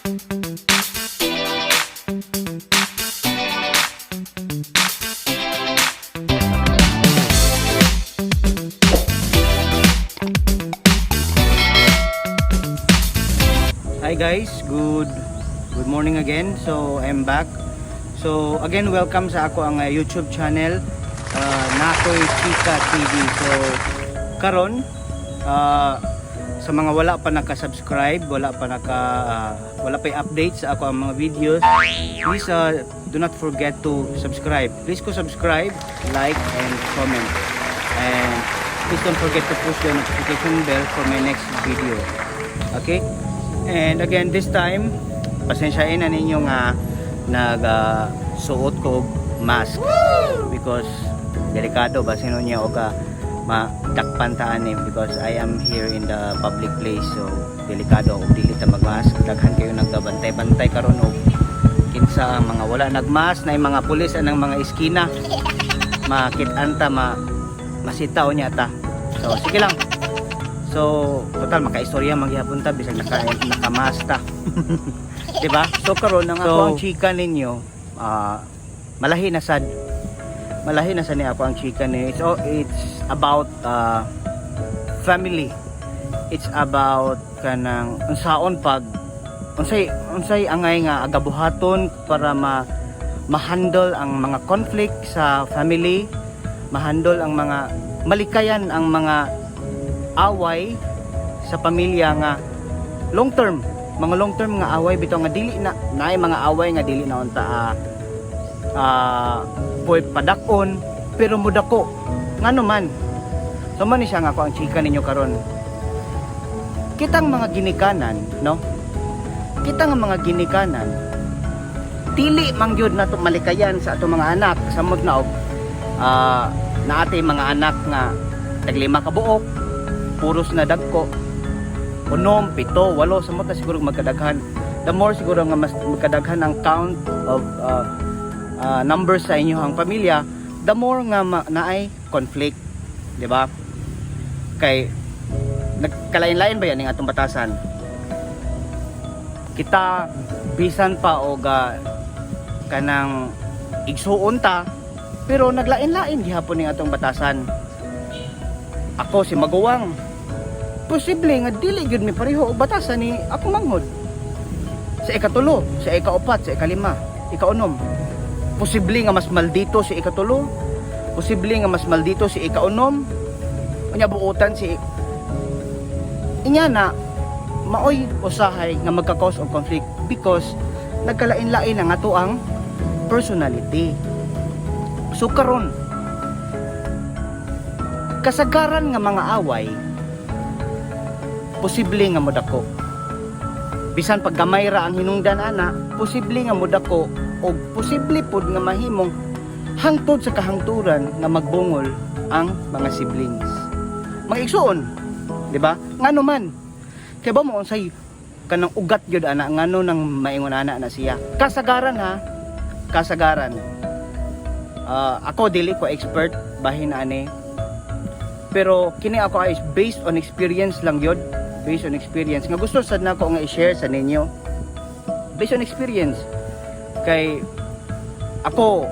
Hi guys, good morning again. So I'm back. So again, welcome sa ako ang YouTube channel, Nakoy Chika TV. So karon, sa mga wala pa naka-subscribe, wala pa update sa ako ang mga videos, please do not forget to subscribe. Please ko subscribe, like and comment. And please don't forget to push the notification bell for my next video. Okay? And again, this time, pasensyain na ninyo nga nag suot ko og mask because delikado ba sino niya og madakpan ta ani because I am here in the public place, so delikado og dili ta mag-mask. Daghan kayo nagabantay-bantay karon og kinsa ang mga wala nagmask na mga pulis anang mga iskina, makit-an ta, masitaw niya ta. So sige lang. So, total makaistorya man gihapon ta bisag naka-mask ta. 'Di ba? So karon ang ako ang chika ninyo, malahi na sad. Malahi na sad ni ako ang chika ninyo. It's about family. It's about kanang unsaon pag unsay angay nga agabuhaton para ma ma-handle ang mga conflict sa family, ma-handle ang mga malikayan ang mga away sa pamilya nga long term, mga long term nga away bitaw nga dili na naay mga away nga dili na unta puy padak-on pero mudako ngano man. So man ni siya nga ako ang chika ninyo karon. Kitang mga ginikanan, no, kitang mga ginikanan, dili man gyud nato malikayan sa atong mga anak. Samot na og naatay mga anak nga taglima ka buok, puros na dagko, unom, pito, walo, samot na siguro magkadaghan. The more siguro nga mas magkadaghan ang count of numbers sa inyong pamilya, the more nga naay conflict, di ba? Kay nagkalain-lain ba yan ang atong batasan kita, bisan pa og kanang igsuon ta, pero naglain-lain gihapon ning atong batasan. Ako si maguwang, posible nga dili gyud mi pareho og batasan ni akong manghod sa ikatulo, sa ikaupat, sa ikalima, ikaunom. Posible nga mas maldito si ikatulo, posible nga mas maldito si ikaunom, unya buutan si inya na maoy usahay nga magka-cause og conflict because nagkalain-lain ang ato ang personality. So karon, kasagaran nga mga away posible nga modako. Bisan pag gamay ra ang hinungdan ana, posible nga modako og posible pod nga mahimong hangtod sa kahangturan nga magbungol ang mga siblings. Mga igsuon, di ba? Ngano man? Kay ba mo unsay kanang ugat gyud ana, ngano nang maingon ana na siya? Kasagaran ha, kasagaran. Ako dili ko expert bahin ani. Pero kini ako ay based on experience lang gyud, based on experience nga gusto sad nako nga i-share sa ninyo. Based on experience kay ako,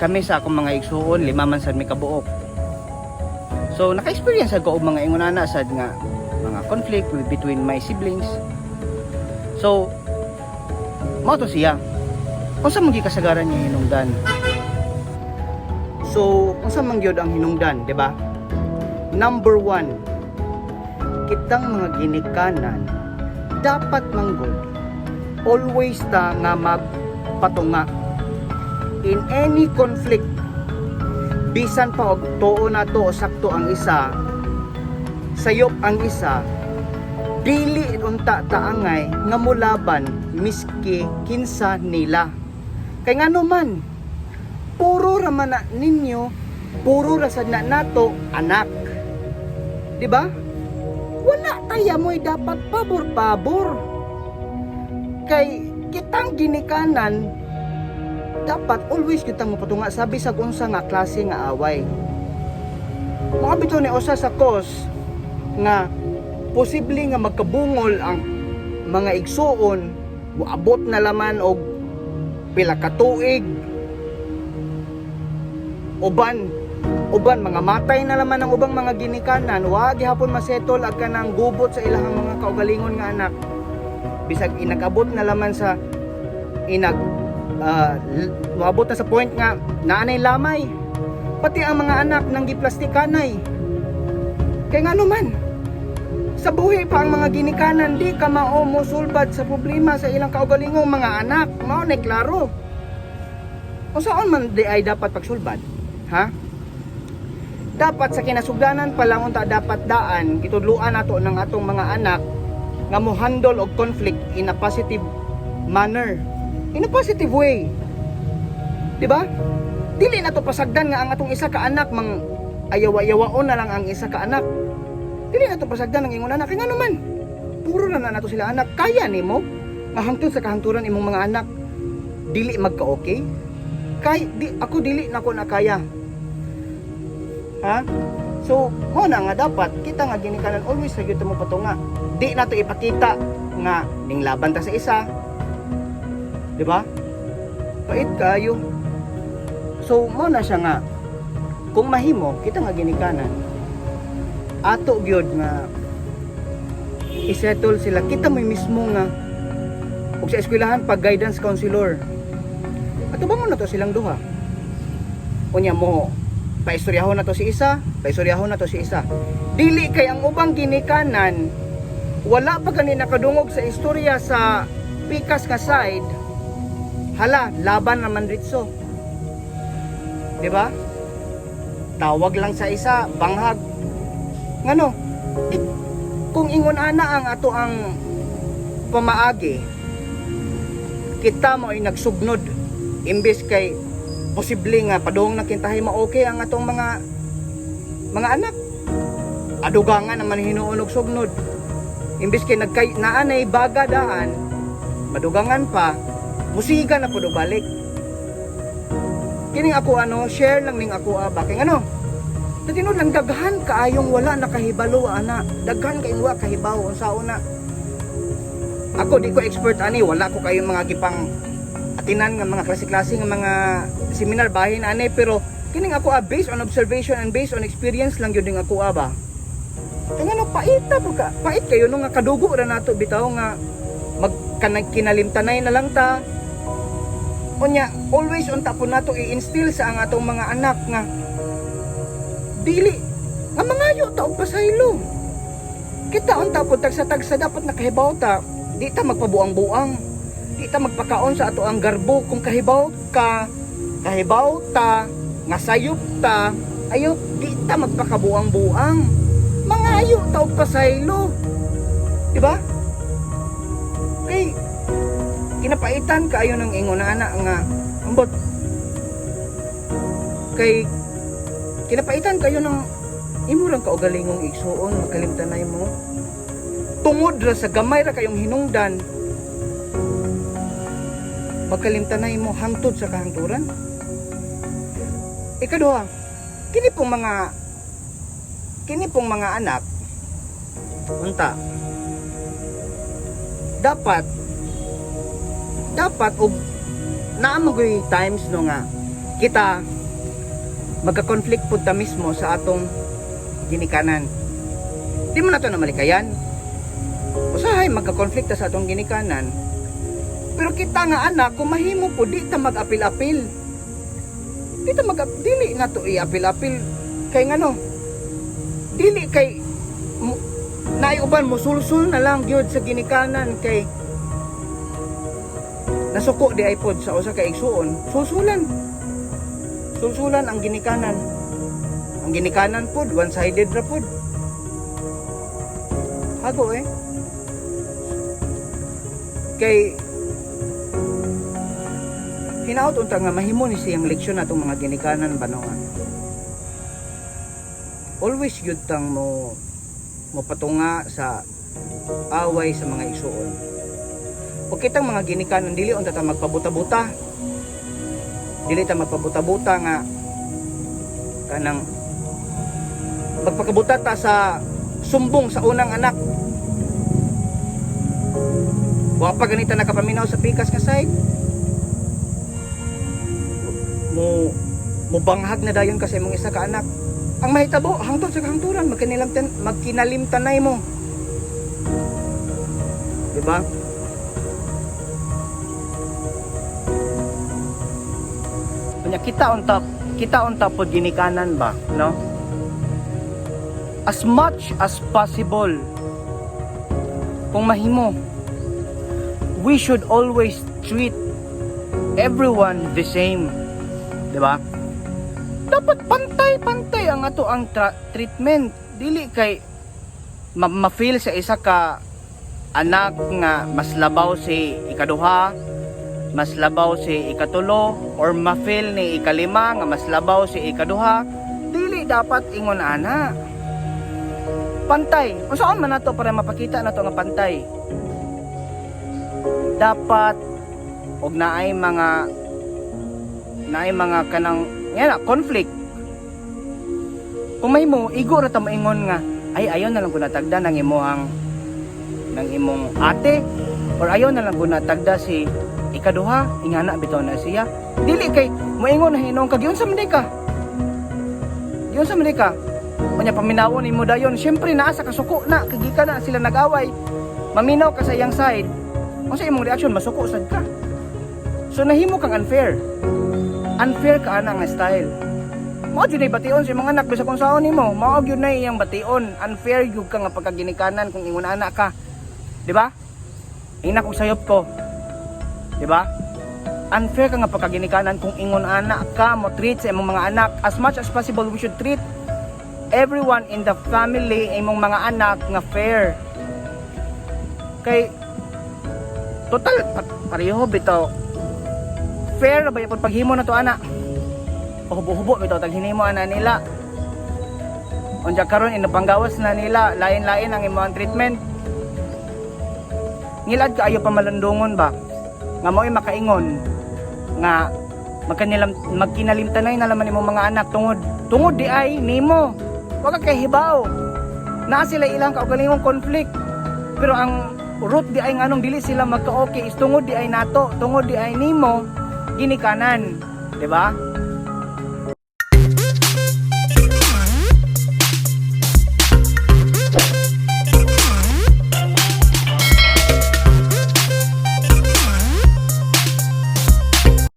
kami sa akong mga igsuon, lima man sad mi kabuok. So naka-experience ako og mga ingon ana sad nga mga conflict between my siblings. So mao to siya. Unsa man gyud kasagaran niya hinungdan? So unsa man gyud ang hinungdan, di ba? Number one, kitang mga ginikanan dapat manggod always ta nga magpatunga in any conflict, bisan pa og tuo na to o sakto ang isa, sayop ang isa, dili unta taangay nga mulaban miski kinsa nila. Kay ngano man, puro ra man na ninyo, puro ra sad na nato anak, di ba? Wala taya mo'y dapat pabor-pabor. Kay kitang ginikanan dapat always kitang mapatunga sa bisag unsa nga klase nga away. Mga bitaw ni usa sa cause nga posible nga magkabungol ang mga igsuon moabot na laman og pila ka tuig, uban uban mga matay na laman ang ubang mga ginikanan, wa gihapon masettle ag kanang gubot sa ilahang mga kaugalingon nga anak, bisag inagabot na laman sa inag moabot na sa point nga naanay lamay, pati ang mga anak nang giplastikanay. Kay ngano man, sa buhi pa ang mga ginikanan, di ka mao mosulbad sa problema sa ilang kaugalingong mga anak. Mao na klaro. Unsaon man di ay dapat pagsulbad, ha? Dapat sa kinasugdanan pa lang unta dapat daan gitudluan nato ng atong mga anak nga mo handle og conflict in a positive manner, in a positive way, di ba? Dili na to pasagdan nga ang atong isa ka anak mang ayawa-ayawaon na lang ang isa ka anak. Dili na to pasagdan ang ingon anak, kay ngano man, puro na na nato sila anak. Kaya nimo nga hangtod sa kahangturan imong mga anak dili magka-okay? Kay di ako, dili na ko na kaya, ha. So mo na nga dapat kita nga ginikanan always sa gyud mo patunga. Di nato ipakita nga ning laban ta sa isa, di ba? Pait kayo. So mo na siya nga kung mahimo kita nga ginikanan ato gyud nga isettle sila, kita mo mismo nga ug sa eskwelahan pag guidance counselor ato bangon na to silang duha. Unya mo paistoryahon na to si isa, paistoryahon na to si isa. Dili kay ang ubang ginikanan wala pa gani nakadungog sa istorya sa pikas ka side, hala, laban naman ritso, di ba? Tawag lang sa isa, banghag. Ngano? Eh, kung ingon ana ang ato ang pamaagi, kita mo ay nagsugnod imbes kay posible nga padung na kintahay ma-okay ang atong mga anak. Adugangan naman hinuon og sugnod imbes kay nagkay naanay baga daan, madugangan pa, musiga na pud og balik. Kining ako ano, share lang ning ako ba, kay ano, tinuod lang, daghan kaayong wala nakahibalo ana, daghan kayong wa kahibaw unsaon na. Ako di ko expert ani, wala ko kayong mga gipang atinan nga mga klase-klase nga mga seminar bahin ani, pero kining ako based on observation and based on experience lang gyud ning ako ba. Kay ngano, paita po ka, pait kayo no nga kadugo ra nato bitaw nga magkanag kinalimtanay na lang ta. Unya always unta po nato i-instill sa ang atong mga anak nga dili nga mangayo ta og pasaylo. Kita unta po tagsa-tagsa dapat nakahibaw ta, di ta magpabuang-buang, di ta magpakaon sa ato ang garbo. Kung kahibaw ka, kahibaw ta nga sayop ta, ayo di ta magpakabuang-buang, mangayo ta og pasaylo, di ba? Kay kinapaitan kaayo ng ingon na anak nga ambot, kay kinapaitan kayo ng imo rang kaugalingong igsuon magkalimtanay mo tungod ra sa gamay ra kayong hinungdan, magkalimtanay mo hangtod sa kahangturan. Ikaduha, kini pong mga anak unta dapat og naa magoy times no nga kita magka-conflict pud ta mismo sa atong ginikanan. Di mo na to na malikayan. Usahay magka-conflict ta sa atong ginikanan, pero kita nga anak, kung mahimo po, di ta mag-apil-apil, di ta mag dili na to i-apil-apil. Kay ngano, dili kay naay uban musulsul na lang gyud sa ginikanan kay nasuko di ay pod sa usa ka igsuon. Sulsulan, sulsulan ang ginikanan. Ang ginikanan pod one-sided ra pod. Hago eh, kay hinaot unta nga mahimo ni siyang leksyon atong mga ginikanan ba no nga always gyud tang mo mopatunga sa away sa mga igsuon. O kitang mga ginikanan, dili unta ta magpabuta-buta, dili ta magpabuta-buta nga kanang magpakabuta ta sa sumbong sa unang anak. Wa pa ganita nakapaminaw sa pikas nga side. Mo mobanghag na dayon ka sa imong isa ka anak. Ang mahitabo, hangtod sa kahangturan, magkinalimtanay mo. Diba? Kunya kita on top pod ginikanan ba, no? As much as possible, kung mahimo, we should always treat everyone the same. 'Di ba? Dapat pantay-pantay ang ato ang treatment. Dili kay ma-feel sa isa ka anak nga mas labaw si ikaduha, mas labaw si ikatulo, or ma-feel ni ikalima nga mas labaw si ikaduha. Dili dapat ingon ana. Pantay. Unsaon man nato para mapakita nato nga pantay? Dapat og naay mga kanang yan na, conflict. Kung mahimo, igo ra ta moingon nga, "Ay, ayaw na lang ko natagda ng imong ate," or "Ayaw na lang ko natagda si ikaduha, ingana bitaw na siya." Dili kay moingon na hinuon ka, "Giunsa man di ka? Giunsa man di ka?" Unya paminawon nimo dayon, syempre naa sa kasuko na, kay gikan na sila nag-away. Maminaw ka sa iyang side. Unsa imong reaction? Masuko sad ka. So nahimo kang unfair. Unfair ka ana nga style. Mao jud nay bation sa imong anak bisag kung saon nimo, mao gyud na iyang bation. Unfair gyud ka nga pagkaginikanan kung ingon ana ka. Di ba? Ingna kog sayop ko. Di ba? Unfair ka nga pagkaginikanan kung ingon ana ka mo treat sa imong mga anak. As much as possible, we should treat everyone in the family, imong mga anak, nga fair. Kay total pareho bitaw. Fair ba yapon paghimo na to ana? Hubo-hubo bitaw tag hinimo ana nila. Unya karon inapanggawas na nila, lain-lain ang imong treatment. Ngilad kaayo pamalundungon ba? Nga mo'y makaingon nga magkinalimtanay na laman imong mga anak tungod di ay nimo. Wa ka kahibaw. Naa sila ilang kaugalingong conflict. Pero ang root di ay nganong dili sila magka-okay is tungod di ay nato, tungod di ay nimo ginikanan, di ba?